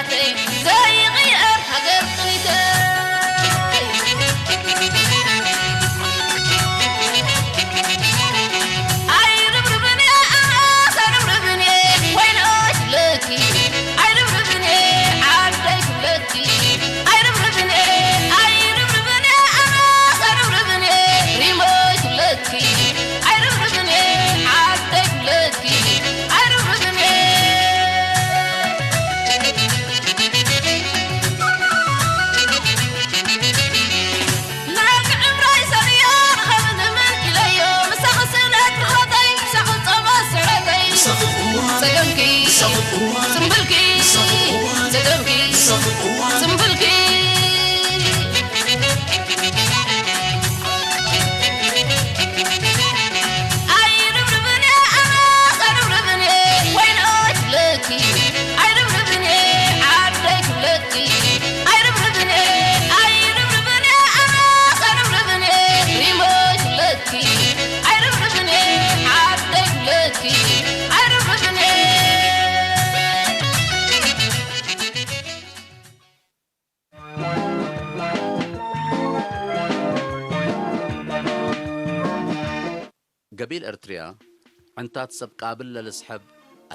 ዘይቕየር ሃገር ቅኒተይ። ኣይርብርብን እየ ኣምላኽ ኣይርብርብን እየ ወይኖች ለኪ ኣይርብርብን እየ ዓደይ ክብለኪ ኣይርብርብን እየ ኣይርብርብን እየ ኣምላኽ ኣይርብርብን እየ ሪሞች ለኪ ኣይርብርብን እየ ዓደይ ክብለኪ ኣይርብርብን እየ። ገቢል ኤርትርያ ዕንታት ሰብ ቃብል ለልስሐብ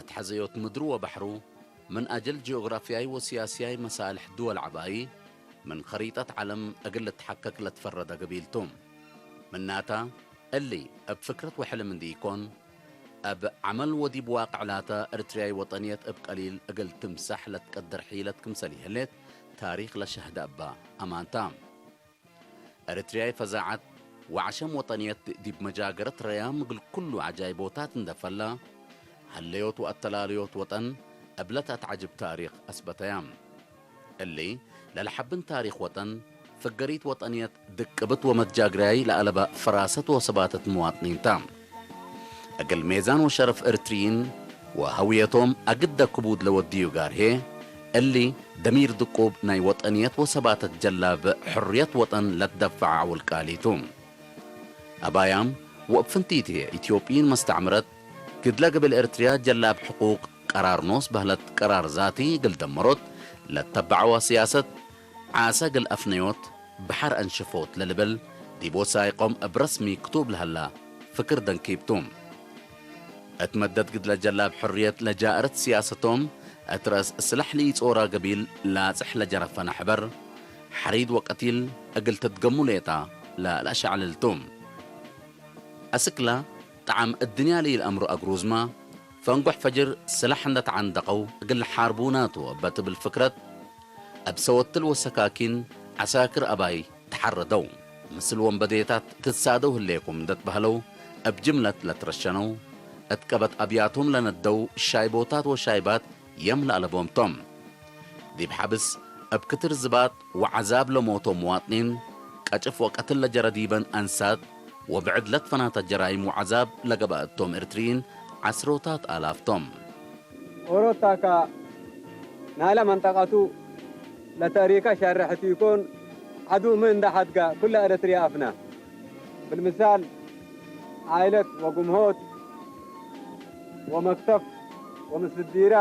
ኣትሐዘዮት ምድሩ ወባሕሩ ምን ኣጀል ጂኦግራፍያይ ወሲያስያይ መሳልሕ ድወል ዐባይ ምን ኸሪጠት ዐለም እግል ልትሓከክ ለትፈረደ ገቢል ቱ። ምናታ፣ እሊ እብ ፍክረት ወሕልም እንዲ ኢኮን፣ እብ ዐመል ወዲብ ዋቅዕ ላተ እርትርያይ ወጠንየት እብ ቀሊል እግል ትምሳሕ ለትቀድር ሒለት ክምሰል ይህሌት ታሪክ ለሸህደ እባ ኣማንታ። እርትርያይ ፈዛዐት ወዐሸም ወጠንየት ዲብ መጃገረት ረያም እግል ኩሉ ዐጃይቦታት እንደ ፈላ፣ ሀለዮት ወአተላልዮት ወጠን እብለ ተአትዐጅብ ታሪክ አስበተያ። እሊ ለልሐብን ታሪክ ወጠን፣ ፍገሪት ወጠንየት ድቅብት ወመትጃግርያይ ለአለበ ፈራሰት ወሰባተት ምዋጥኒን ተ። እግል ሜዛን ወሸረፍ እርትርይን ወሀውየቶም አግደ ክቡድ ለወድዩ ጋር ህዬ፣ እሊ ደሚር ድቁብ ናይ ወጠንየት ወሰባተት ጀላብ ሕርየት ወጠን ለትደፈዐ ዐውል ቃሊ ቱ። አባያም ወእብ ፍንቲት ህዬ ኢትዮጵይን መስተዕምረት፣ ግድለ ገብል ኤርትርያ ጀላብ ሕቁቅ ቀራር ኖስ በህለት ቀራር ዛቲ እግል ደመሮት ለተበዐወ ስያሰት፣ ዓሰ እግል አፍነዮት፣ በሐር አንሽፎት ለልብል ዲብ ወሳይቆም እብ ረስሚ ክቱብ ለሀላ ፍክር ደንኪብ ቱ። እት መደት ግድለ ጀላብ ሕርየት ለጃእረት ስያሰቶም፣ እት ረአስ ስላሕ ለኢጾራ ገቢል ላጽሕ ለጀረፈ ነሕበር፣ ሐሪድ ወቀቲል እግል ትድገሙ ሌጣ ለለአሸዕልል ቱ። አስክላ ጣዕም እድንያ ለኢልአምሩ አግሩዝማ፣ ፈንጎሕ ፈጅር ስላሕ እንደ ተዓንደቀው እግል ለሓርቡና ቱ እበ ትብል ፍክረት፣ እብ ሰወትል ወሰካኪን ዐሳክር አባይ ተሓረደው። ምስል ወንበዴታት ትትሳደው ህሌኩም እንደ ትበህለው፣ እብ ጅምለት ለትረሸነው፣ እት ቀበት አብያቶም ለነደው ሻይቦታት ወሻይባት የም ለአለቦም ቶም። ዲብ ሐብስ እብ ክትር ዝባጥ ወዐዛብ ለሞቶ ምዋጥኒን፣ ቀጭፍ ወቀትል ለጀረ ዲበን አንሳት ወብዕድ ለትፈናተ ጀራይም ወዐዛብ ለገበአቶም ኤርትርይን ዐስሮታት አላፍ ቶም። ኦሮታ እካ ናይለ መንጠቀቱ ለተእሪከ ሸርሕ ቲኮን ዐዱ ምን እንደ ሐድጋ ኩለ ኤረትርያ አፍና። ብልምሳል፣ ዓይለት ወግምሆት ወመክተፍ ወምስል ዲራ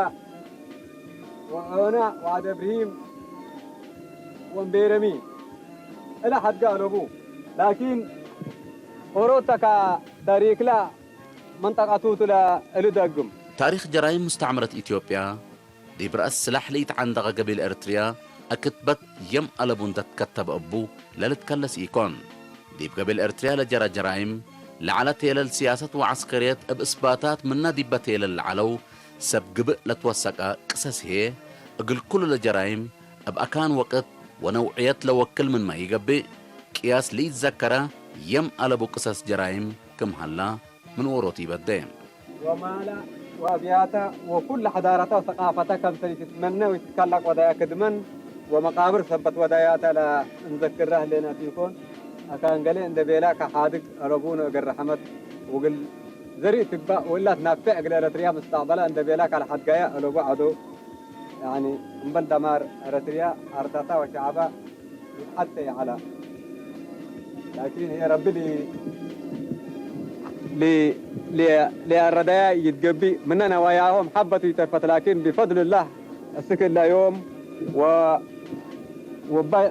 ወዖና ወዐደብርሂም ወምቤረሚ እለ ሐድጋ አለቡ። ላኪን ኦሮታ እካ ተእሪክላ መንጠቀቱ ቱ ለእሊ ደግም። ታሪክ ጀራይም ሙስተዕምረት ኢትዮጵያ ዲብ ረአስ ስላሕ ለኢተዓንደቀ ገቢል ኤርትርያ አክትበት የም አለቡ እንደ ትከተበ እቡ ለልትከለስ ኢኮን። ዲብ ገቢል ኤርትርያ ለጀረ ጀራይም ለዐለ ቴለል ስያሰት ወዐስከርየት እብ እስባታት ምነ ዲበ ቴለል ለዐለው ሰብ ግብእ ለትወሰቀ ቅሰስ ህዬ፣ እግል ኩሉ ለጀራይም እብ አካን ወቅት ወነውዕየት ለወክል ምንመ ኢገብእ፣ ቅያስ ለኢትዘከረ የም አለቡ ቅሰስ ጀራይም ክም ሀላ፣ ምን ዎሮት ኢበዴ። ወማላ ወአብያታ ወኩለ ሐዳረታ ወሰቃፈታ ከምሰል ኢትትመነ ወኢትትከለቅ ወዳያ ክድመን ወመቃብር ሰበት ወዳያታ ለእንዘክራ ህሌና ቲኮን፣ አካን ገሌ እንደ ቤላ ከሓድግ አረቡነ እግል ረሐመት ወእግል ዘርኢ ትግባእ ወእላ ትናፌዕ እግል ኤረትርያ ምስተቅበላ እንደ ቤላ ካልሓድጋያ አለቡ ዐዶ፣ ያኒ እምበል ደማር ኤረትርያ አርዳታ ወሸዐባ ይትሐቴ ይዐላ። ላኪን ህዬ ረቢ ሊ-፣ ሊ-፣ ሊ-፣ ሊአረዳያ ኢትገብእ፣ ምነ ነዋያሆም ሐበት ኢተርፈት፣ ላኪን ቢፈድልላህ እስክ እለ ዮም و وبا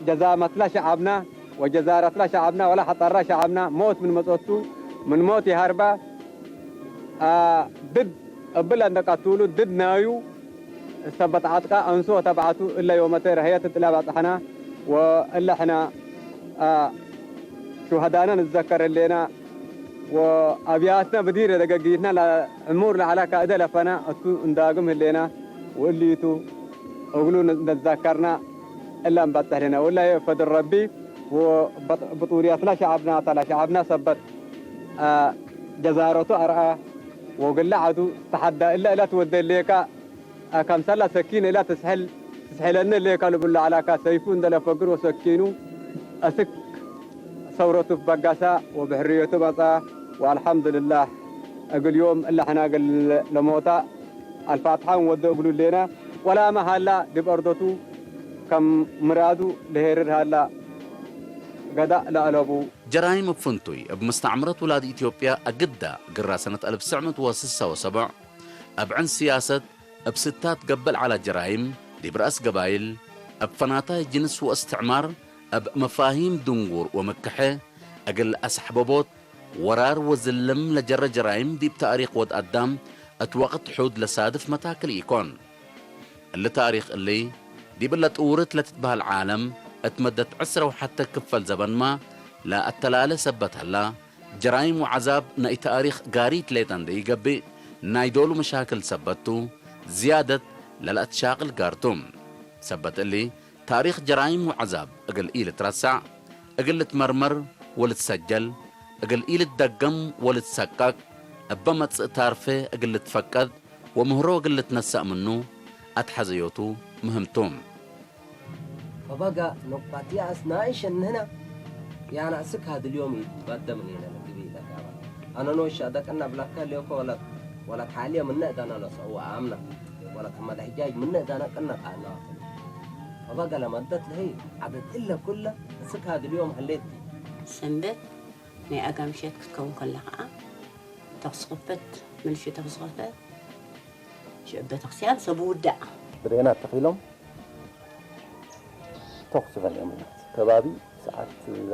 جزامتلا شعبنا وجزارتلا شعبنا ولا حطرلا شعبنا موت من مصوتو من موت يهربا آه ضد قبل أن تقتلوا ضد نايو سبت عتقا أنسو تبعتو إلا يوم تير هي تتلا بطحنا وإلا حنا آه شهدانا نتذكر اللينا وأبياتنا بدير دقيقنا لا عمور لعلى كأدلفنا أتو انداقم اللينا وإليتو እግሉ ንዘከርና እላ እንበጽሕ ዲና ወላ የፈድር ረቢ ወበጥ- ብጡርያትና ሸዓብና ተላ ሸዓብና ሰበት አ፣ ጀዛረቱ ኣርኣ ወግላ ዓዱ ተሓዳ እላ እላ ትወደሌካ አ፣ ከምሰላ ሰኪን እላ ትስሕል ትስሕለኒ ሌካ ልብሎ ዓላካ ሰይፉ እንደለፈግር ወሰኪኑ እስክ ሰውረቱ በጋሳ ወብሕርየቱ መጻ ወአልሐምዱልላህ እግል ዮም እለ ሕና እግል ለሞታ አልፋትሓ እንወዶ እግሉ ሌና ወላ መሃላ ዲብ አርዶቱ ከም ምራዱ ለሄርር ሃላ ገዳእ ለአለቡ። ጀራይም እብ ፍንቱይ እብ ምስተዕምረት ውላድ ኢትዮጵያ አግዳ ግራ ሰነት አልፍ ትስዕ ምእት ወስሳ ወሰቡዕ እብ ዕን ስያሰት እብ ስታት ገብእ ለዐላ ጀራይም ዲብ ረአስ ገባይል እብ ፈናታይ ጅንስ ወእስትዕማር እብ መፋሂም ድንጉር ወምክሐ እግል አስሕበቦት ወራር ወዝልም ለጀረ ጀራይም ዲብ ታእሪክ ወድ አዳም እት ወቅት ሑድ ለሳድፍ መታክል ኢኮን። እሊ ታእሪክ እሊ ዲብ እለ ጥውርት ለትትበህል ዓለም እት መደት ዕስረ ወሐተ ክፈል ዘበንማ ለአተላለ ሰበት ሀላ፣ ጀራይም ወዐዛብ ናይ ታእሪክ ጋሪት ሌጠ እንዴ ኢገብእ ናይ ዶሉ መሻክል ሰበት ቱ ዝያደት ለለአትሻቅል ጋር ቱ። ሰበት እሊ ታእሪክ ጀራይም ወዐዛብ እግል ኢልትረሳዕ፣ እግል ልትመርመር ወልትሰጀል፣ እግል ኢልትደገም ወልትሰቀቅ፣ እበ መጽእ ታርፈ እግል ልትፈቀድ ወምህሮ እግል ልትነሰእ ምኑ አትሐዘዮቱ ምህም ቱ። فبقى نقطة يأس نائش إن هنا يعني أسك هذا اليوم يتبدى من هنا نقبي لك أنا نوش هذاك أنا بلاك اليوم ولا ولا تعالي من نقد أنا لصعوة آمنة ولا تمد حجاج من نقد أنا قلنا تعالى فبقى لما ادت لهي عدد إلا كله أسك هذا اليوم هليت ሰንበት ናይ ኣጋ ምሸት ክትከውን ከላ ኸዓ ተኹሲ ክፈት፣ ምልሹ ተኹሲ ክፈት፣ ሽዑ ቤተክርስትያን ሰብ ውዳእ። ብሬናት ተኺሎም ተኹሲ ፈኒዮምና። ከባቢ ሰዓት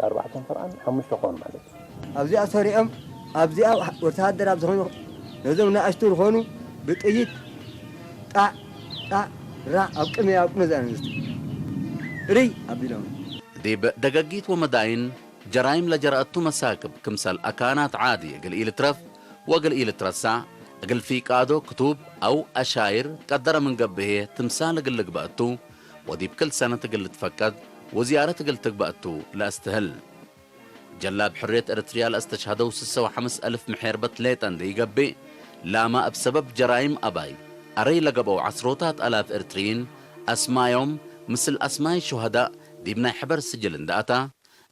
ኣርባዕተን ፈርቓን ሓሙሽተ ክኾን ማለት እዩ። ኣብዚኣ ሰሪዖም ኣብዚኣ ወተሃደር ኣብ ዝኾኑ ነዞም ንኣሽቱ ዝኾኑ ብጥይት ጣዕ ጣዕ ራዕ ኣብ ቅድሚ ኣብ ቅድሚ እዛ ኣንስቲ ርይ ኣቢሎም። ዲብ ደገጊት ወመዳይን ጀራይም ለጀረአቱ መሳክብ ክምሰል አካናት ዓዲ እግል ኢልትረፍ ወእግል ኢልትረሳዕ፣ እግል ፊቃዶ ክቱብ አው አሻይር ቀደረ ምን ገብእ ህዬ ትምሳል እግል ልግበእ ቱ ወዲብ ክል ሰነት እግል ልትፈቀድ ወዝያረት እግል ትግበእ ቱ ለአስትህል። ጀላብ ሕርየት ኤረትርያ ለአስተሽሀደው ስሰ ወሐምስ አልፍ ምሔርበት ሌጠ እንዴ ኢገብእ፣ ላመ እብ ሰበብ ጀራይም አባይ አረይ ለገብአው ዐስሮታት አላፍ ኤረትርይን አስማዮም ምስል አስማይ ሹሀዳእ ዲብ ናይ ሕበር ስጅል እንዴ አታ፣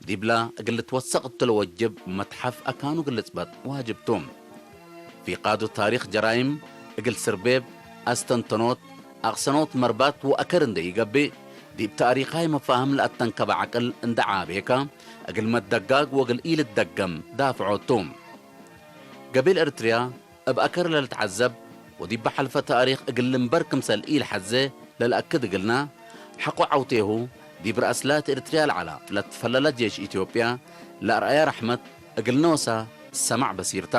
ዲብላ እግል ልትወሰቅ እቱ ለወጅብ መትሐፍ አካኑ እግል ልጽበጥ ዋጅብ ቱ። ፊቃዱ ታሪክ ጀራይም እግል ስርቤብ፣ አስተንተኖት፣ አቅሰኖት መርባት ወአከር እንዴ ኢገብእ፣ ዲብ ታሪካይ መፋህም ለአተንከበ ዐቅል እንዴ ዓቤከ፣ እግል መትደጋግ ወእግል ኢልትደገም ዳፍዖት ቱ። ገቢል ኤረትርያ እብ አከር ለልትዐዘብ ወዲብ በሐልፈ ታእሪክ እግል ልንበር ክምሰል ኢልሐዜ ለልአክድ እግልና፣ ሐቆ ዐውቴሁ ዲብ ረአስላት ኤረትርያ ለዐላ ለትፈለለ ጄሽ ኢትዮጵያ ለአርአያ ረሕመት እግል ኖሳ ሰማዕ በሲር ታ።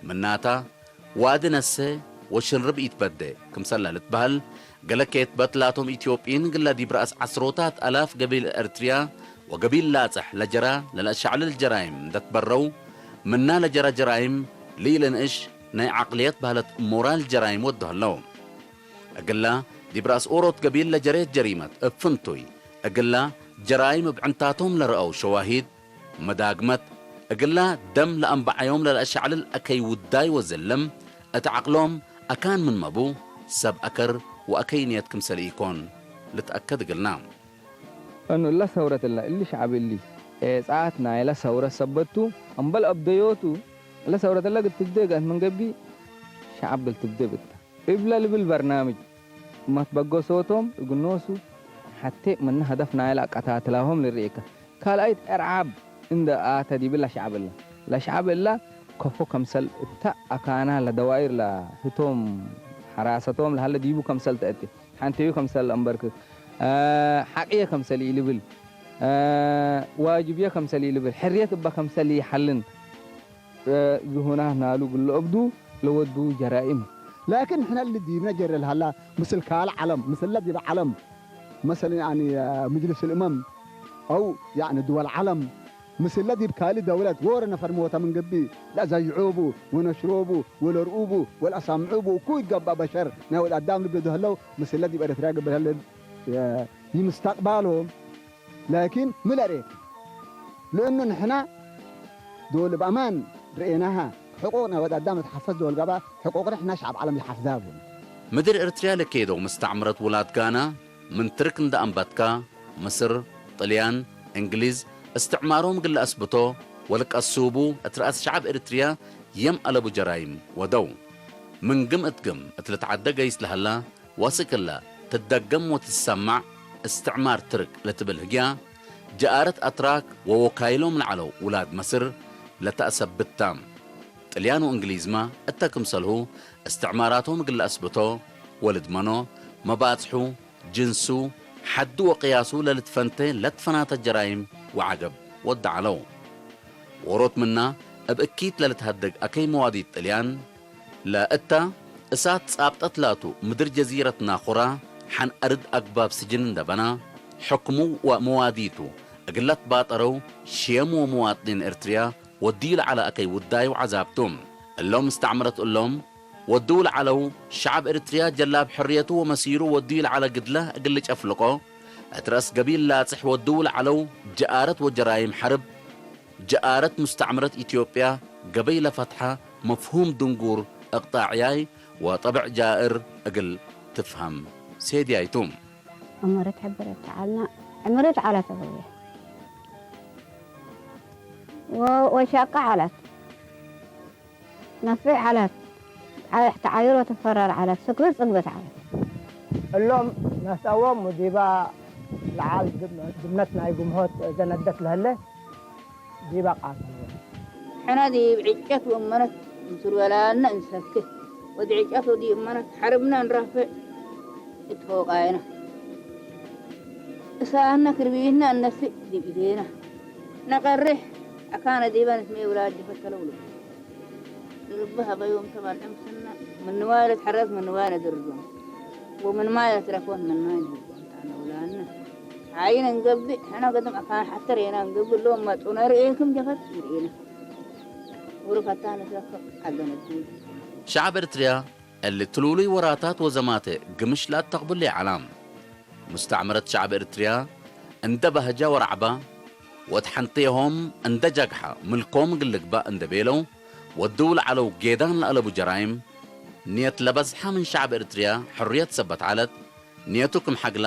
ምናታ ዋዲ ነሴ ወሽንርብ ኢትበዴ ክምሰል ለልትበህል፣ ገለ ኬትበት ላቶም ኢትዮጵይን እግለ ዲብ ረአስ ዐስሮታት አላፍ ገቢል ኤረትርያ ወገቢል ላጽሕ ለጀራ ለለአሻዕልል ጀራይም እንደ ትበረው፣ ምና ለጀራ ጀራይም ልኢልንእሽ ናይ ዐቅልየት በህለት ሞራል ጀራይም ወዱ ሀለው። እግላ ዲብ ረአስ ኦሮት ገቢል ለጀሬት ጀሪመት እብ ፍንቱይ፣ እግላ ጀራይም እብ ዕንታቶም ለረአው ሸዋሂድ፣ መዳግመት፣ እግላ ደም ለአንበዓዮም ለለአሻዕልል አከይ ውዳይ ወዘልም፣ እት ዐቅሎም አካን ምን መቡ፣ ሰብ አከር ወአከይ ንየት ክምሰል ኢኮን ልትአከድ እግልና። እኑ እለ ሰውረት እለ እሊ ሸዐብ እሊ ኤጻት ናይለ ሰውረት ሰበት ቱ፣ እምበል አብደዮቱ እለ ሰውረት እለ እግል ትብዴ ገአት ምን ገብእ ሸዐብ እግል ትብዴ ብታ። እብለ ልብል በርናምጅ መትበገሶቶም እግል ኖሱ ሐቴ ምነ ሀደፍ ናይለ አቀታትላሆም ልርኤከ። ካልአይት ኤርዓብ እንደ አተ ዲብላ ሸዐብ እለ። ለሸዐብ እለ ከፎ ከምሰል እተ አካና ለደዋይር ለህቶም ሐራሰቶም ለሀለ ዲቡ ከምሰል ተአቴ። ኣንተዩ ከምሰል እምበርክ፣ እ፣ ሓቅየ ከምሰል ይልብል፣ እ፣ ዋጅብየ ከምሰል ይልብል፣ ሕርየት እባ ከምሰል ይሓልን፣ እ፣ ዝሆና ናሉ ግለ እብዱ ለወዱ ጀራኢም። لكن إحنا اللي ديبنا جرى الهلا مثل كال عالم، مثل الذي بعالم، مثلًا يعني، آه، مجلس الأمم أو يعني دول عالم، مثل الذي بكالي دولة وور نفر موتا من قبي، لا زيعوبو ونشروبو ولرؤوبو والأسامعوبو وكوي قبا بشر ناول أدام لبدو هلو، مثل الذي بأرتراق بهلو، آه، يمستقبلهم. لكن ملريت لأنه نحنا دول بأمان رئيناها حقوقنا ود أدام تحفظ دول قبا حقوقنا إحنا شعب عالم يحفظها. ምድር ኤርትርያ ለከየዶ ምስተዕምረት ውላድ ጋና ምን ትርክ እንዳ ኣንባትካ፣ ምስር፣ ጥልያን፣ እንግሊዝ፣ እስትዕማሮም ግለ ኣስብቶ፣ ወልቀ ሱቡ እትረኣስ ሸዓብ ኤርትርያ የም ኣለቡ ጀራይም ወደው። ምን ግም እትግም እትልትዓደ ገይስ ለሃላ ዋስእክላ ትደገም ወትሰማዕ እስትዕማር ትርክ ለትብል ህግያ፣ ጀኣረት ኣትራክ ወወካይሎም ለዓለው ውላድ መስር ለተኣሰብታ። ጥልያን ወእንግሊዝማ እተ ክምሰልሁ እስትዕማራቶም ግለ ኣስብቶ፣ ወልድመኖ፣ መባጽሑ፣ ጅንሱ፣ ሓዱ ወቅያሱ ለልትፈንተ ለትፈናተ ጀራይም ወዓገብ ወደዓለው። ወሮት ምና እብ እኪት ለልትሃደግ ኣከይ መዋዲት ጥልያን፣ ለእታ እሳት ጻብጠት ላቱ ምድር ጀዚረት ናኹራ ሓን ኣርድ ኣግባብ ስጅን እንደበና፣ ሕክሙ ወመዋዲቱ እግላት ባጠረው ሽየም ወመዋጥኒን ኤርትርያ ወድዩ ለዓለ ኣከይ ውዳዩ ዓዛብቱ። እሎም ምስተዕምረት እሎም ወድው ለዓለው ሸዓብ ኤርትርያ ጀላብ ሕርየቱ ወመሲሩ ወድዩ ለዓለ ግድለ እግል ጨፍልቆ፣ እት ረእስ ገቢል ላጽሕ ወድው ለዓለው ጀኣረት ወጀራይም ሐርብ፣ ጀኣረት ሙስተዕምረት ኢትዮጵያ ገበይ ለፈትሐ መፍሁም ድንጉር እቅጣዕያይ ወጠብዕ ጃእር እግል ትፍሀም ሴድያይቱ። عمرت حبرت تعالنا عمرت على تبوية وشاقة على نفع على تعاير وتفرر على سكبت صقبت على እሎም ነስአዎም ዲባ ለዓል ድምነት ናይ ግምሆት ዘነደት ለህለ ዲባ ቃተልዎ። ሕነ ዲብ ዕጨት ወእመነት እንስርበላነ እንሰክህ ወዲ ዕጨት ወዲ እመነት ሐርብነ እንራፍዕ እት ሆቃየነ እሳአነ ክርቢትነ እነስእ ዲብ ኢዴነ ነቀርሕ አካነ ዲበ ንስሜ ውላድ ጅፈት ተለውሉ። ንርቢ ሀበዮም ተባልዕም ስነ ምን ንዋይ ለትሐረስ ምን ንዋይ ነድርዞም ወምን ማይ ለትረፎን ምን ማይ ንህቦም ተአነ ውላነ። ዓይን እንገብእ ሕነ ገድም አካን ሐተ ሬና እንገብእ ሎም መጹነ ርኤክም ጀፈት ይርኤነ። ውርፈታ ንስረከብ አገነዱ። ሸዓብ ኤርትርያ እሊ ትሉሉይ ወራታት ወዘማተ ግምሽ ለአተቅብሉ የዓላም። ሙስተዕመረት ሸዓብ ኤርትርያ እንደ ባህጃ ወራዕባ ወትሐንቴሆም እንደ ጃግሓ ምልኮም ግልግባእ እንደ ቤለው ወድው ለዓለው ጌዳን ለአለቡ ጀራይም ንየት ለበዝሓ ምን ሸዓብ ኤርትርያ ሕርየት ሰበት ዐለት ንየቱ ክም ሐግላ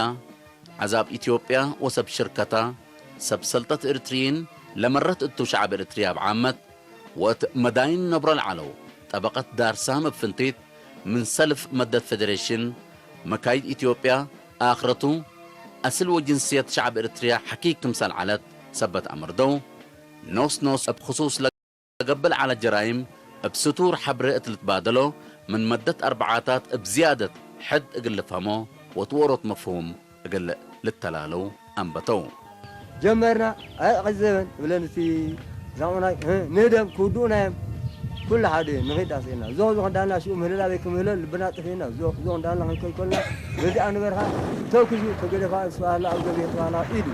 ዐዛብ ኢትዮጵያ ወሰብ ሽርከታ ሰብ ሰልጠት ኤርትርይን ለመረት እቱ ሸዓብ ኤርትርያ ብዓመት ወእት መዳይን ነብሮ ለዓለው ጠበቀት ዳርሳም እብ ፍንቲት ምን ሰልፍ መደት ፌደሬሽን መካይድ ኢትዮጵያ ኣኽረቱ ኣስል ወጅንስየት ሸዓብ ኤርትርያ ሐኪክ ክምሰል ዐለት ሰበት አምርደው ኖስ ኖስ እብ ክሱስ ለገብእ ለዓለ ጀራይም እብ ስቱር ሐብሬ እት ልትባደሎ ምን መደት አርበዓታት እብ ዝያደት ሕድ እግል ልፍሀሞ ወትወሮት መፍሁም እግል ልተላለው አንበተው። ጀመርና ኣይዕዘበን እብለን እቲ ዛቑናይ ንህደም ክውድኡና እዮም። ኩሉ ሓደ ንኺድ ኣስኢና ዞኽ ዞኽ እንዳልና ሽኡ ምህለል ኣበይ ክምህለል ልብና ጥፊእና ዞኽ ዞኽ እንዳልና ክንከይኮልና በዚኣ ንበርኻ ተኩሱ ተገደፋ ስባህላ ኣብ ገቢህ ተባህላ ኢዱ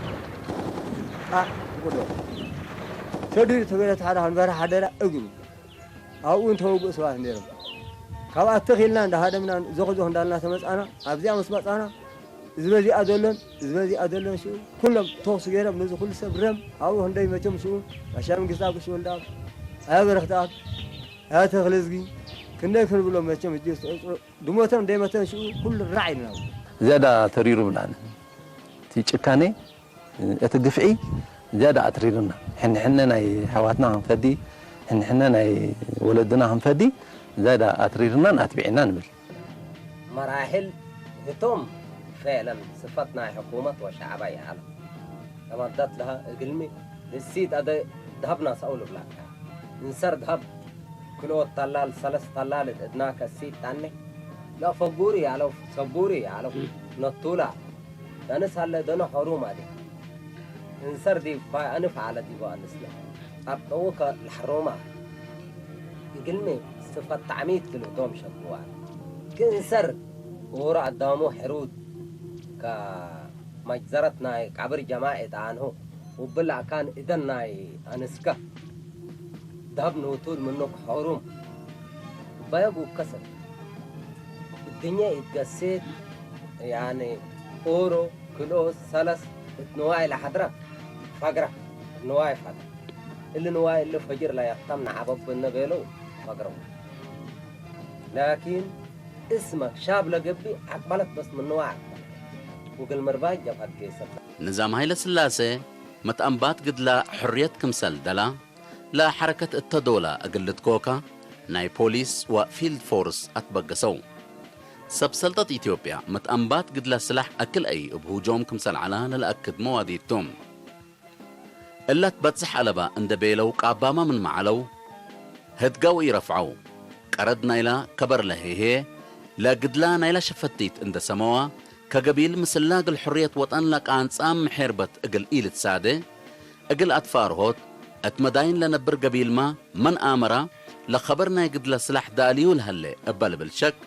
ጣዕ ይቁዶ ሰዲዱ ተገደት ሓደ ክንበርሃ ሓደራ እግሩ ኣብኡ እንተወግኡ ሰባት ነይሮም። ካብኣ ተኺልና እንዳሃደምና ዞኽ ዞኽ እንዳልና ተመጻና ኣብዚኣ ምስ መጻና እዚ በዚኣ ዘሎን እዚ በዚኣ ዘሎን ሽኡ ኩሎም ተኹሲ ገይሮም ነዚ ኩሉ ሰብ ረም ኣብኡ ክንደይ መቸም ሽኡ ጋሻ መንግስቲ ኣብ ሽኡ እንዳኣብ ኣያ በረኽቲ ኣብ ኣያ ተኽለ እዝጊ ክንደይ ክንብሎም መቸም እጅ ዝተቆጽሩ ድሞቶም እንደይመተን ሽኡ ኩሉ ራዕ ኢልና ዝያዳ ተሪሩ ብላኒ እቲ ጭካኔ እቲ ግፍዒ ዝያዳ ኣትሪርና ሕንሕነ ናይ ኣሕዋትና ክንፈዲ ሕንሕነ ናይ ወለድና ክንፈዲ ዝያዳ ኣትሪርናን ኣትቢዕናን ንብል። መራሕል ህቶም ፌለን ስፈት ናይ ሕኩመት ወሸዓባ ይኣለ ተመደት ለሀ እግልሚ ንሲት ኣደ ደሀብና ሰው ልብላካ እንሰር ደሀብ ክልኦት ተላል ሰለስ ተላል እት እድናከ ሲት ጣኔ ለፈጉሪ ያለው ሰቡሪ ያለው ነቱላ፣ ነንሳለ ደነ ሖሩማ ዲ። እንሰር ዲ ፋይ ኣነ ፈዓለ ዲቦ ኣንስለ። ኣብ ጠውከ ለሕሮማ። እግልሜ ስፈት ጣዕሚት ግልህቶም ሸክዋ። ክእንሰር ወሮ ኣዳሞ ሕሩት ከ ማጅዘረት ናይ ቃብር ጀማዕ የጣንሁ። ውብል ኣካን እደን ናይ ኣንስከ። ዳብ ንውቱድ ምኑክ ሖሩም። ባየጉ ከሰብ። እድኛ ይትገሴት፣ ያኔ፣ ኦሮ፣ ክልኦስ፣ ሰለስ፣ እት ንዋይ ለሐድረ፣ ፈግረ፣ እት ንዋይ ፈግረ። እሊ ንዋይ እሊ ፈጅር ለያክተም ነዓበብ እነ ቤለው፣ ፈግረው። ላኪን፣ እስመ፣ ሻብ ለገብእ፣ አቅበለት በስ ምን ንዋይ አቅበለት። ወግል ምርባይ ጀብሀት ጌሰት። ንዛም ኃይለ ሥላሴ፣ መትአንባት ግድላ ሕርየት ክምሰል ደላ፣ ለሐረከት እተዶላ እግል ልትኮካ ናይ ፖሊስ ወፊልድ ፎርስ አትበገሰው። ሰብ ሰልጠት ኢትዮጵያ መትአንባት ግድላ ስላሕ አክል አይ እብ ሁጆም ክምሰል ዐላ ለለአክድ መዋዲት ቱ። እላ ትበጽሕ አለባ እንደ ቤለው ቃባማ ምን መዓለው፣ ህድገው ኢረፍዐው። ቀረድ ናይላ ከበር ለሄሄ፣ ለግድላ ናይላ ሸፈቲት እንደ ሰመዋ፣ ከገቢል ምስላ እግል ሕርየት ወጠን ለቃንጻም ምሔርበት እግል ኢልትሳደ፣ እግል አትፋርሆት፣ እት መዳይን ለነብር ገቢልማ መን አመራ፣ ለኸበር ናይ ግድለ ስላሕ ዳልዩ ለሀለ እበ ልብል ሸክ፣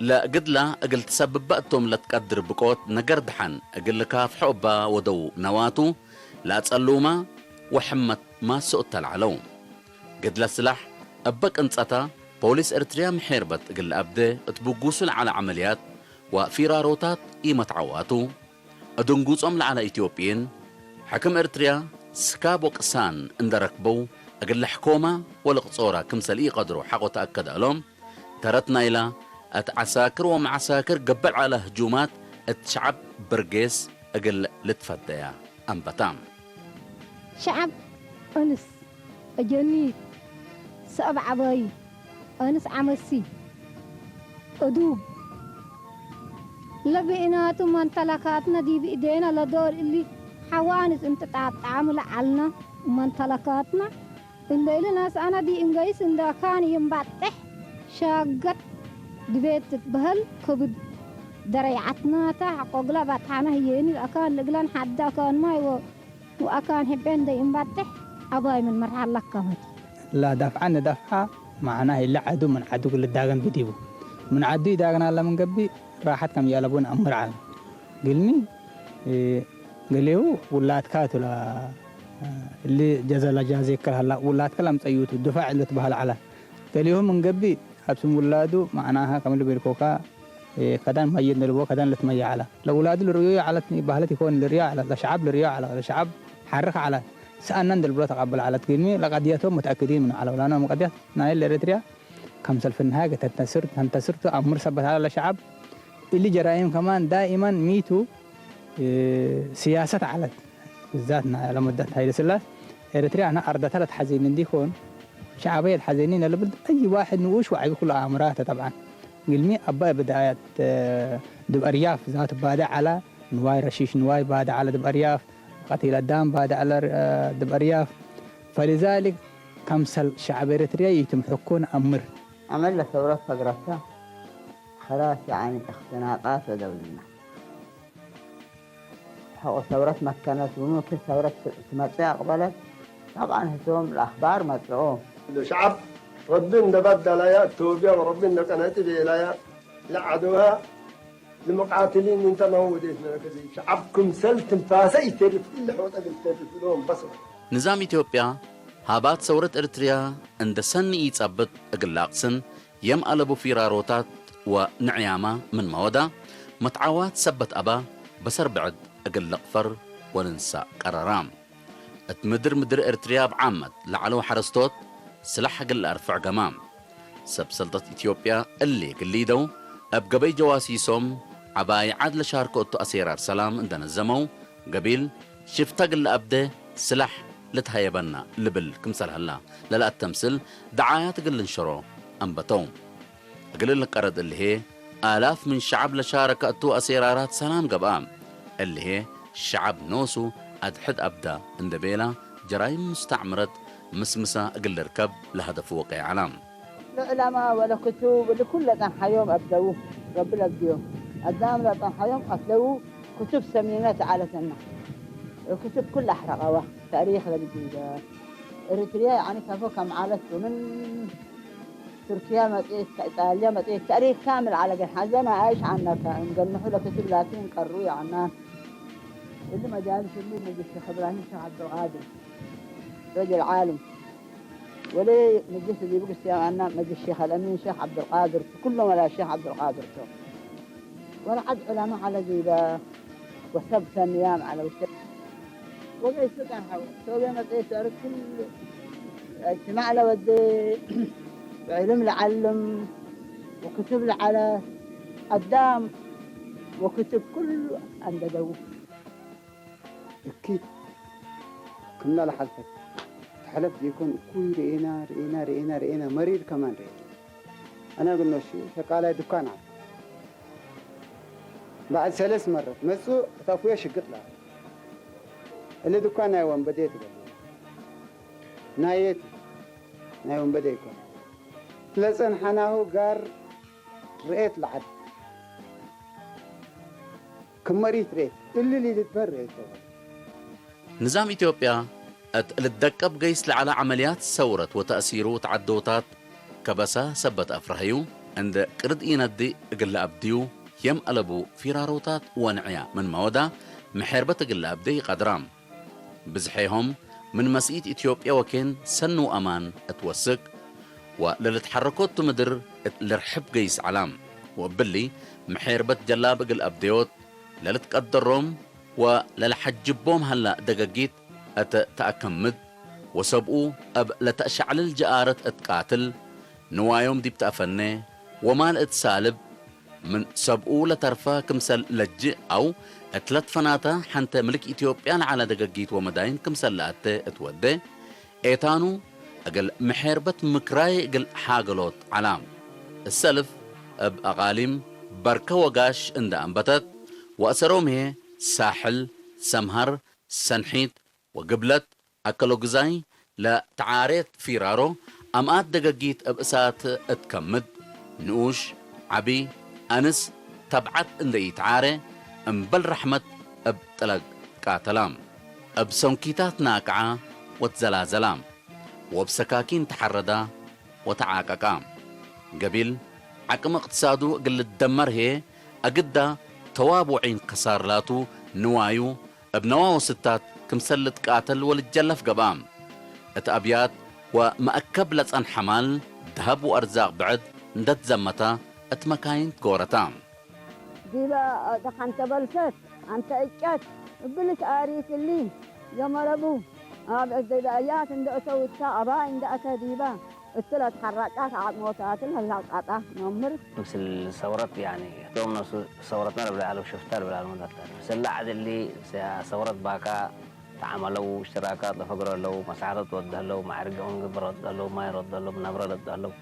ለግድላ እግል ትሰብበ እቶም ለትቀድር ብቆት ነገር ደሓን እግል ልካፍሖ እባ ወደው ነዋቱ፣ ለአጸሉማ ወሕመት ማሶ እተልዓለው። ግድለ ስላሕ እበ ቅንጸታ ፖሊስ ኤርትርያ ምሔርበት እግል ለአብደ እት ብጉሱ ለዓለ ዐመልያት ወፊራሮታት ኢመትዓዋቱ። እድንጉጾም ለዐለ ኢትዮጵይን፣ ሕክም ኤርትርያ ስካብ ወቅሳን እንደ ረክበው፣ እግል ለሕኮማ ወልቅጾራ ክምሰል ኢቀድሮ ሐቆ ተአከደ እሎም፣ ተረት ናይላ፣ እት ዐሳክር ወመዐሳክር ገብዕ ዐለ ህጁማት እት ሸዐብ ብርጌስ እግል ልትፈደያ አንበታ። ሸዐብ እንስ፣ አጀኒት፣ ሰብ ዐባይ፣ አንስ ዐመሲ፣ እዱብ፣ ለብኢናቱ መንተለካትነ ዲብ እዴነ ለዶል እሊ ሐዋንስ እንትጣጣሙ ለዐልነ መንተለካትነ እንደ እሊ ነስአነ ዲ እንገይስ እንደ አካን ይንባጥሕ ሻገት ድቤት ትትበሀል ክብድ ደረይዐትናተ ሐቆግለ ባጥሐነ ህዬኒ አካን ልግለን ሐደ አካን ማይ ወ ወአካን ሕቤ እንደ ይንባጥሕ ዐባይ ምን መርሐ ለከመት። ላ ዳፍዓ ንዳፍዓ መዓና ኢለ ዐዱ ምን ዐዱ ግል ዳገን ብዲቡ። ምን ዐዱ ይዳግና ለምን ገብእ ራሐት ከም ያለቡ ነአምር ዐለ። ግልሚ፣ እ፣ ገሌሁ ውላድካ ቱላ፣ እሊ ጀዘ ለጃዜ ከልሃላ ውላድካ ለምጸዩቱ ድፋዕ እሉ ትበሃል ዐለ። ገሌሁ ምን ገብእ አብ ስም ውላዱ መዓናሃ ከም ልቤልኮካ ከዳን መይድ ንልቦ ከዳን ልትመየ ዐለ። ለውላዱ ልርእዮ ዐለት ባህለት ይኮን ልርእዮ ዐለ። ለሸዐብ ልርእዮ ዐለ። ለሸዐብ ሐርክ ዐለ። ሰአነን ድልብሎ ተቀብል ዐለት። ግድሚ ለቀድየቶም ሙተአክዲን ምኑ ዐለው። ለአነ መቀድየት ናይ ለኤረትርያ ከምሰል ፍንሃገ ተንተስር፣ ተንተስር ቱ አምር ሰበት ዐለ ለሸዐብ። እሊ ጀራይም ከማን ዳኢመን ሚቱ ስያሰት ዐለት። ብዛት ናይ ለመደት ሀይለ ስላስ ኤረትርያ አነ አርደተ ለትሐዜኒ እንዲኮን ሸዐበየ ለሐዜኒ ነልብል አይ ዋሕድ ንኡሽ ወዐቢ ኩሉ አእምራተ ጠብዓን። ግልሚ አባይ ብዳያት ድብ አርያፍ ዛት ባደ ዐለ ንዋይ ረሺሽ ንዋይ ባደ ዐለ ድብ አርያፍ ቀቲል አዳም ባደ ዐለ ድብ አርያፍ። ፈሊዛሊክ ከምሰል ሸዐብ ኤረትርያ ይትምሕኮ ነአምር። አመል ለሰውረት ፈግረተ ሐራስ የዐኒ እክትናቃት ወደውልና። ሐቆ ሰውረት መከነት ወሙምክን ሰውረት ትመጽእ አቅበለት። ጠብዓን ህቶም ለአክባር መጽኦ። ለሸዐብ ረቢ እንደ በደላያ እቶብያ ወረቢ እንደ ቀነጢ ቤላያ ለዐደውሃ ለመቃትሊን እንተ መወዴት ለረከዚ ሸዐብ ክምሰል ትንፋሰ ይተርፍ እለ ሖጠ እግል ተርፍ እሎም በስ። ንዛም ኢትዮጵያ ሃባት ሰውረት ኤርትርያ እንደ ሰኒ ኢጸብጥ እግል ለአቅስን የም አለቡ ፊራሮታት ወንዕያማ ምን መወዳ፣ መትዓዋት ሰበት አባ በሰር ብዕድ እግል ልቅፈር ወልንሳእ ቀረራ። እት ምድር ምድር ኤርትርያ እብ ዓመት ለዐለው ሐረስቶት ስላሕ እግል ለአርፍዕ ገማ። ሰብ ሰልጠት ኢትዮጵያ እሊ እግል ሊደው እብ ገበይ ጀዋሲሶም ዐባይ ዐድ ለሻርከ እቱ አሴራር ሰላም እንደ ነዘመው፣ ገቢል ሽፍተ እግል ለአብደ ስላሕ ልትሀየበና ልብል ክምሰል ሀላ ለለአተምስል ደዓያት እግል ልንሸሮ አንበተው። እግል ልቀረድ እልሄ፣ አላፍ ምን ሸዐብ ለሻረከ እቱ አሴራራት ሰላም ገብአ። እልሄ ሸዐብ ኖሱ አድሕድ አብዳ እንደ ቤላ፣ ጀራይም ሙስተዕምረት ምስምሳ እግል ልርከብ ለሀደፉ ወቀይ ዐላ። ለዑለማ ወለክቱብ እሊ ኩለ ጸንሐዮም አብደዉ፣ ረቢ ለብድዮም። ኣዳም ላጣን ሓዮም ቀትለው። ክቱብ ሰሚነ ተዓለተና። ክቱብ ኩላ ኣሕረቐዋ። ታሪኽ ለልጅ እርትርያ ያዕኒ ከፎ ከም ዓለት ምን ቱርክያ መጽኤት፣ ኢጣልያ መጽኤት፣ ታሪኽ ካምል ዓለገን ሓዘና ኣይሽ ዓናካ እንገንሑ ለክቱብ ላቲን ቀሩ ያዕናን። እሊ መጃልስ እሊ ንግሽ ኸብራሂም ሸኽ ዓብዱልቃድር ረጅል ዓልም። ወለ መጅልስ ዲቡ ግስቲያና መጅልስ ሼኽ አልአሚን ሼኽ ዓብዱልቃድር፣ ኩሎም ወላ ሼኽ ዓብዱልቃድር ቶም። ወላ ዓድ ዑለማ ዓለ ዚበ ወሰብ ሰንያም ዓለ ውሽተ። ወገይ ሱቃን ሓው፣ ሶብያ መጽኤ ሰር ኩል እጅማዕ ለወደ ዕልም ለዓልም ወክቱብ ለዓለ አዳም ወክቱብ ኩሉ አንደደው። እኪት ክምና ለሓልፈት ተሕለፍ ዲኮን እኩይ ርኤና ርኤና ርኤና ርኤና መሪር ከማን ርኤና። አና ግኖሺ ሸቃላይ ዱካን ዓል ባዕድ ሰለስ መረት መጹ። ተፉየ ሽግጥ ላ እሊ ዱካን ናይ ወንበዴ ትበል ናየት ናይ ወንበዴ ይኮን ለጸንሓናሁ ጋር ርኤት ለዓድ ክመሪት ርኤት እልል ይልበር ርኤት ተባል። ንዛም ኢትዮጵያ እት ልደቀብ ገይስ ለዓለ ዐመልያት ሰውረት ወተእሲሩ እት ዐዶታት ከበሳ ሰበት አፍራህዩ እንደ ቅርድ ኢነዲ እግል ለአብድዩ የም አለቡ ፊራሮታት ወንዕያ ምን መወዳ ምሔርበት እግል ለአብዴ ይቀድራም። ብዝሔሆም ምን መስኢት ኢትዮጵያ ወኬን ሰኑ አማን እት ወስክ ወለልትሐረኮቱ ምድር እት ልርሕብ ገይስ ዐላም ወእብሊ ምሔርበት ጀላብ እግል አብዴዎት ለልትቀደሮም ወለልሐጅቦም ሀላ ደገጊት እት ተአከምድ ወሰብኡ እብ ለተአሸዕልል ጀአረት እት ቃትል ንዋዮም ዲብ ተአፈኔ ወማል እት ሳልብ ምን ሰብኡ ለተርፈ ክምሰል ለጅእ አው እት ለትፈናተ ሐንተ ምልክ ኢትዮጵያ ለዐለ ደገጊት ወመዳይን ክምሰል ለአተ እት ወዴ ኤታኑ እግል ምሔርበት ምክራይ እግል ሓገሎት ዐላም። እሰልፍ እብ አቃሊም በርከ ወጋሽ እንደ አንበተት ወአሰሮም ህዬ ሳሕል፣ ሰምሃር፣ ሰንሒት ወግብለት አከሎግዛይ ለተዓሬት ፊራሮ አምኣት ደገጊት እብ እሳት እት ከምድ፣ ንኡሽ፣ ዐቢ፣ አንስ፣ ተብዓት እንደ ኢተዓሬ እምበል ረሕመት እብ ጥለግ ትቃተላ፣ እብ ሰንኪታት ናቅዓ ወትዘላዘላ፣ ወእብ ሰካኪን ተሐረዳ ወተዓቀቃ። ገቢል ዐቅም እቅትሳዱ እግል ልደመር ህዬ አግዳ ተዋብ ወዒን ከሳር ላቱ ንዋዩ እብ ነዋወስታት ክምሰል ልትቃተል ወልትጀለፍ ገብአ። እት አብያት ወመአከብ ለጸንሐ ማል፣ ደሀብ ወአርዛቅ ብዕድ እንደ ትዘመተ እት መካይን ትጎረተ። ዲበ ደሓንተ በልሰት፣ አንተ እጨት፣ እብልት አሪት እሊ፣ የመረቡ፣ አብ እደበ አያት እንደ እተው እታ አባይ እንደ አተ ዲበ፣ እት ለትሐረቃት ዓቅሞታትን ህላቃጣ መምህር። ምስል ሰውረት ያኒ ዶም ነሱ ሰውረትና ልብላ አለው ሽፍታ ልብላ አለው መጣጣ ስላ ዓድሊ ሰውረት ባካ ተዓመለው ሽራካት ለፈግረለው መሳሕረት ወደህለው ማዕርገውን ግብረት ደለው ማይ ረደለው ምናብረ ለደህለው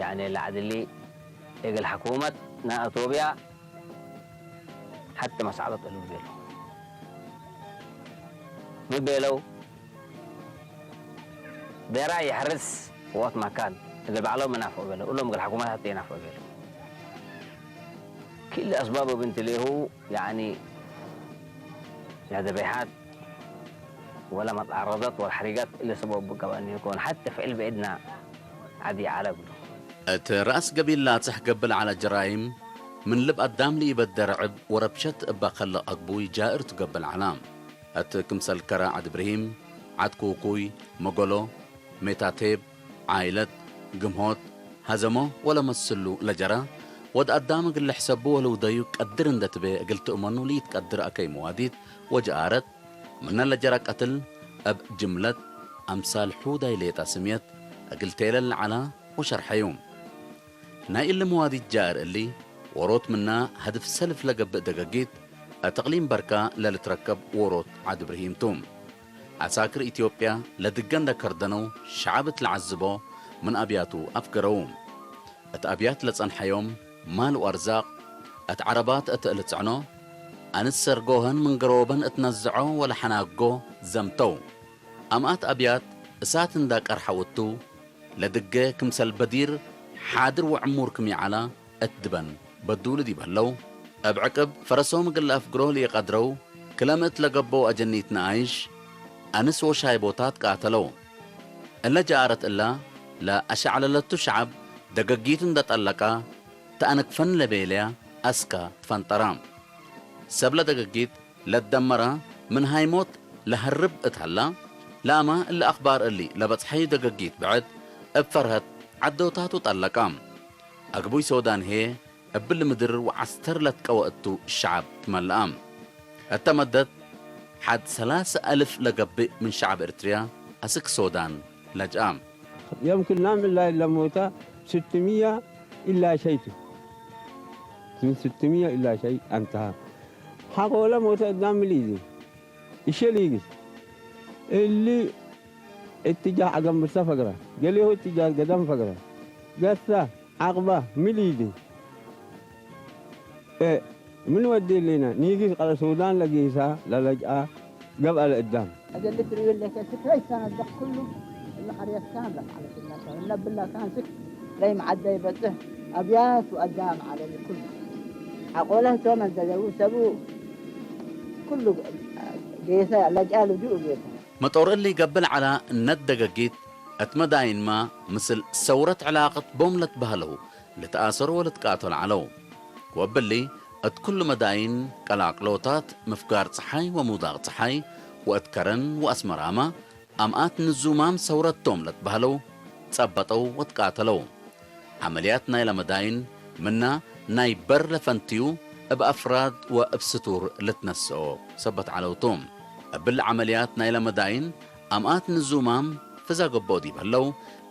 ያኒ ለዓድሊ እግል ሕኩመት ናይ አቶብያ ሐቲ መሳዕበት እሉ ቤለው ምን ቤለው ደራ የሕርስ ወቅት መካን እግል ባዕሎም መናፍቅ ቤለው እሎም እግል ሕኩመት ሐቲ የናፍቅ ቤለው ክል አስባብ ብንትሌሁ ያኒ ለደበይሓት ወለ መትዓረደት ወለ ሐሪጋት እለ ሰበብ ብቀበኒ ይኮን ሐቲ ፍዕል ብዕድና ዓዲ ዓለ ብሎ። እት ረአስ ገቢል ላጽሕ ገብእ ለዐለ ጀራይም፣ ምን ልብ አዳም ለኢበደር ዕብ ወረብሸት እበ ከልቅ አግቡይ ጃእር ቱ ገብእ ለዐላ። እት ክምሰል ከረ ዐድ ብርሂም፣ ዐድ ኩኩይ፣ መገሎ፣ ሜታቴብ፣ ዓይለት፣ ግምሆት፣ ሀዘሞ ወለመስሉ ለጀረ፣ ወድ አዳም እግል ልሕሰቡ ወልውደዩ ቀድር እንደ ትቤ እግል ትእመኑ ለኢትቀድር አከይ መዋዲት ወጀአረት፣ ምነ ለጀረ ቀትል እብ ጅምለት አምሳል ሑዳይ ሌጠ ስምየት እግል ቴለል ለዐላ ወሸርሐዩ። ናይ እሊ መዋዲት ጃእር እሊ ዎሮት ምና ሀድፍ ሰልፍ ለገብእ ደገጊት እት እቅሊም በርካ ለልትረከብ ዎሮት ዐድ ብርሂም ቱ። ዐሳክር ኢትዮጵያ ለድገ እንደ ከርደነው ሸዐብ እት ለዐዝቦ ምን አብያቱ አፍገረው። እት አብያት ለጸንሐዮም ማል ወአርዛቅ እት ዐረባት እት ልጽዕኖ፣ አንስ ሰርጎሀን ምን ገሮበን እት ነዝዖ ወለሐናጎ ዘምተው። አምኣት አብያት እሳት እንዳ ቀርሐው እቱ፣ ለድገ ክምሰል በዲር ሓድር ወዕሙር ክም ይዐላ እት ድበን በዱሉ ዲብ ህለው፣ እብ ዕቅብ ፈረሶም እግል ለአፍግሮ ልኢቀድረው፣ ክለ ምእት ለገብኦ አጀኒት ነኣይሽ፣ አንስ ወሻይቦታት ቃተለው። እለ ጀአረት እላ ለአሸዕለለቱ ሸዐብ ደገጊት እንደ ጠለቃ፣ ተአንክፈን ለቤልያ አስካ ትፈንጠራ። ሰብለ ደገጊት ለትደመራ ምን ሃይሞት ለሀርብ እት ሀላ፣ ላማ እሊ አኽባር እሊ ለበጽሐዩ ደገጊት ብዕድ እብ ፈርሀት ዐዶታቱ ጠለቃ። አግቡይ ሶዳን ህዬ እብሊ ምድር ወዐስተር ለትቀወ እቱ ሸዐብ ትመልአ። እተ መደት ሐድ ሰላሰ አልፍ ለገብእ ምን ሸዐብ ኤርትርያ አስክ ሶዳን ለጅአ። يمكن نعمل لا إلا موتى ستمية إلا شيء. من ستمية إلا شيء انتهى. حقول موتى قدام مليزي. الشليقس. اللي اتجاه عقم برسا فقرة. قال له اتجاه قدم فقرة. قصة عقبة مليزي. إيه. من ودي لنا نيجي على السودان لقيسا للجأ قبل قدام. أجل لتر يقول لك سكري كان الدق كله اللي حريت كان لك على سنة كان نبلا كان سك لي معدي بته أبيات وأدام على الكل. أقوله توم أنت جو سبو كله جيسا لجأ لجوء جيسا. መጦር እሊ ገብእ ለዐላ እነት ደገጊት እት መዳይንማ ምስል ሰውረት ዕላቀት ቦም ለትበህለው ልትአሰሩ ወልትቃተሉ ዐለው። ወእብሊ እት ኩሉ መዳይን ቀላቅሎታት ምፍጋር ጸሓይ ወሙዳቅ ጸሓይ ወእት ከረን ወአስመራማ አምኣት ንዙማም ሰውረት ቶም ለትበህለው ጸበጠው ወትቃተለው። ዐመልያት ናይለ መዳይን ምና ናይ በር ለፈንትዩ እብ አፍራድ ወእብ ስቱር ልትነስኦ ሰበት ዐለው ቱ። እብሊ ዐመልያት ናይለ መዳይን አምኣት ንዙማም ፍዛ ገብኦ ዲብ ህለው፣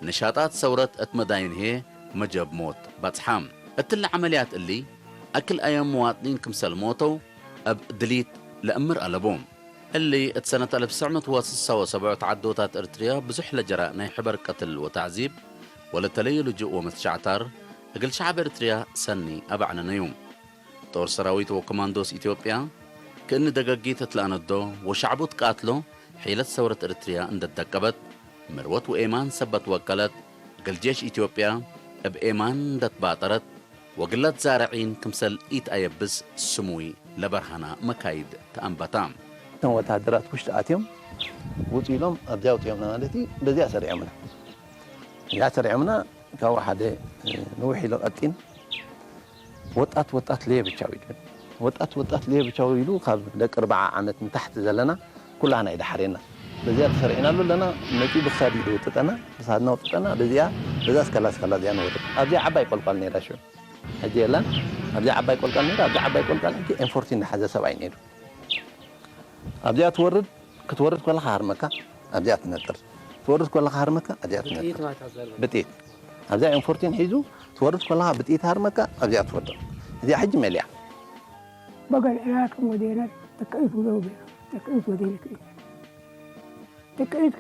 ንሻጣት ሰውረት እት መዳይን ህዬ መጀብ ሞት በጽሓ። እትለ ዐመልያት እሊ አክል አየም መዋጥኒን ክምሰል ሞተው እብ ድሊት ለእምር አለቡ። እሊ እት ሰነት አልፍ ትስዕ ምእት ወስሳ ወሰብዑ ተዓዶታት እርትርያ ብዙሕ ለጀራ ናይ ሕበር ቀትል ወተዕዚብ ወለተለዩ ልጁእ ወመትሻዕታር እግል ሸዕብ እርትርያ ሰኒ አባዕነነዩ። ጦር ሰራዊት ወኮማንዶስ ኢትዮጵያ ክእኒ ደገጊት እት ለአነዶ ወሸዕቡ ትቃትሎ ሒለት ሰውረት እርትርያ እንደ ተደቀበት ምርወት ወኤማን ሰበት ወቀለት እግል ጄሽ ኢትዮጵያ እብ ኤማን እንደ ትባጠረት ወግለት ዛርዒን ክምሰል ኢትአየብስ ስሙይ ለበርሃና መካይድ ተአንበታ። እቶም ወታደራት ውሽጢ ኣትዮም ውፁ ኢሎም ኣብዚያ ውፅኦም ማለት እዩ። በዚያ ሰሪዖምና እዚኣ ሰሪዖምና ካብኡ ሓደ ንውሕ ኢሉ ቀጢን ወጣት ወጣት ለየብቻው ኢሉ ወጣት ወጣት ለየብቻው ኢሉ ካብ ደቂ ኣርብዓ ዓመት ንታሕቲ ዘለና ኩላና እዩ ዳሓሬና። በዚኣ ተሰሪዕናሉ ኣለና። መፂኡ ብክሳድ እዩ ዝውጥጠና። ብክሳድና ውጥጠና። በዚኣ በዛ ስከላ ስከላ እዚኣ ንወርድ ኣብዚኣ ዓባይ ቆልቋል ነይራ ሽዑ ሕጂ የላን። ኣብዚኣ ዓባይ ቆልቃል ነይራ። ኣብዚኣ ዓባይ ቆልቃል ሕጂ ኤም ፎርቲን ዝሓዘ ሰብኣይ ነይሩ። ኣብዚኣ ትወርድ ክትወርድ ከለኻ ሃርመካ ኣብዚኣ ትነጥር። ትወርድ ከለኻ ሃርመካ ኣብዚኣ ትነጥር። ብጥይት ኣብዚኣ ኤም ፎርቲን ሒዙ ትወርድ ከለኻ ብጥይት ሃርመካ ኣብዚኣ ትወድቕ። እዚኣ ሕጂ መሊያ። بقى العراق مدينة تكئت ولو بها تكئت ودينك تكئت